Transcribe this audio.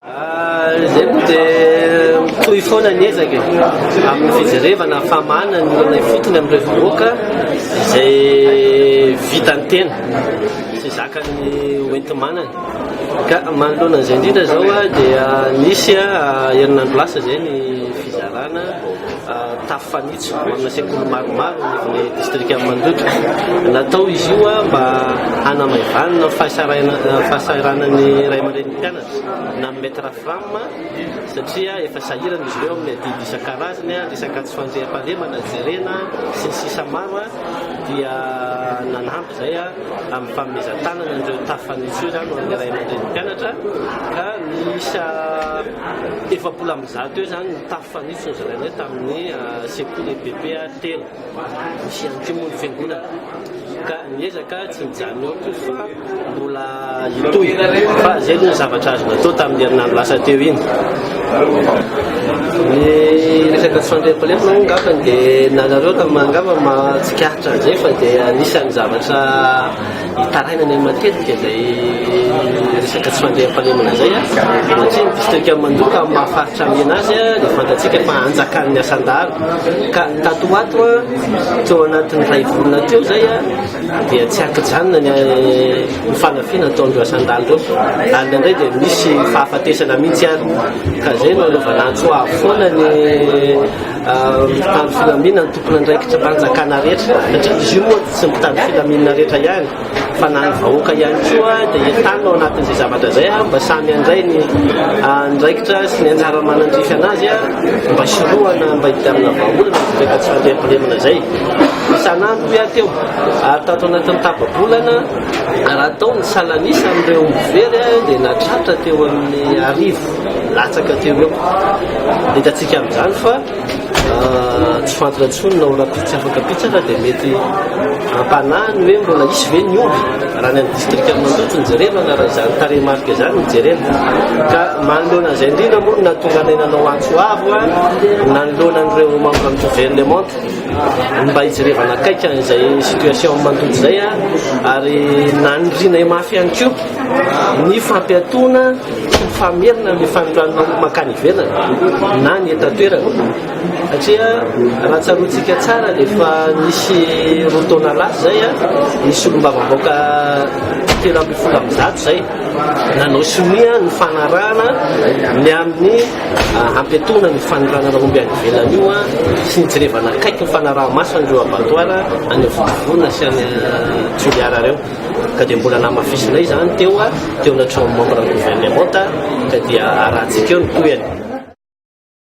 Izay moa dia mitohy foana ny ezaka e, amin'ny fijerevana famahana ny olana ifotony amin'ireo vahoaka izay vitan'ny tena sy zakan'ny hoenti-manana. Ka manoloana an'izay indrindra izao dia nisy herinandro lasa izay ny fizarana tafo fanitso ho amina sekoly maromaro anivon'ny distrikan'i Mandoto. Natao izy io mba hanamaivanana ny fahasahiranan'ny ray aman-drenin'ny mpianatra na ny maître fram satria efa sahirana izy ireo amin'ny adidy isan-karazany, resaka tsy fandriampahalemana jerena sy ny sisa maro dia nanampy izay amin'ny fanomezan-tanana an'ireo tafo fanitso ireo izany ho an'ny ray aman-drenin'ny mpianatra ka miisa 140 eo izany ny tafo fanitso nozarainay tamin'ny sekoly EPP telo. Misy ihany koa moa ny fiangonana ka miezaka tsy mijanona eo akory fa mbola hitohy fa izay aloha ny zavatra azo natao tamin'ny herinandro lasa teo iny. Ny resaka tsy fandriampahalemana moa angambany dia na nareo angamba mahatsikaritra an'izay fa dia anisan'ny zavatra Itarainana matetika izay resaka tsy fandriampahalemana izay satria ny distrikan'i Mandoka amin'ny maha faritra mena azy dia fantatsika fa anjakan'ny asan-dahalo ka tato ho ato teo anatin'ny iray volana teo izay dia tsy ankijanona ny ny fanafiana ataon'ireo asan-dahalo ireo ary indraindray dia misy fahafatesana mihitsy ary ka izay no anaovana antso avo foana ny mpitandro filaminana, ny tompon'andraikitra mpanjakana rehetra, satria izy io moa tsy ny mpitandro filaminana rehetra ihany fa na ny vahoaka ihany koa dia entanina ao anatin'izay zavatra izay mba samy handray ny andraikitra sy ny anjara manandrify anazy mba hisorohana mba hitadiavana vahaolana amin'izay resaka tsy fandriampahalemana izay. Isan'andro hoy aho teo ary tato anatin'ny tapa-bolana raha atao ny salan'isa amin'ireo omby very dia nahatratra teo amin'ny arivo latsaka teo eo. Hitantsika amin'izany fa tsy fantatra intsony na ho rahampitso afaka ampitso aza dia mety hampanahy ny hoe mbola hisy ve ny omby raha ny any distrikan'i Mandoto no jerena raha izany tarehimarika izany no jerena. Ka manoloana an'izay indrindra moa no nahatonga anay nanao antso avo nanoloana an'ireo membre amin'ny gouvernement mba hijerevana akaiky an'izay situation Mandoto izay ary nanirianay mafy ihany koa ny fampiatoana sy ny famerina ny fanondranana omby mankany ivelany na ny eto an-toerana satria raha tsaroantsika tsara dia efa nisy roa taona lasa izay nisy solombavambahoaka 113 izay nanao sonia ny fanarahana ny amin'ny hampiatoana ny fanondranana omby any ivelany io sy ny jerevana akaiky ny fanaraha-maso an'ireo abattoir any Vontovorona sy any Toliara ireo. Ka dia mbola namafisinay izany teo teo anatrehan'ny membre ny gouvernemanta ka dia arahantsika eo ny tohiny.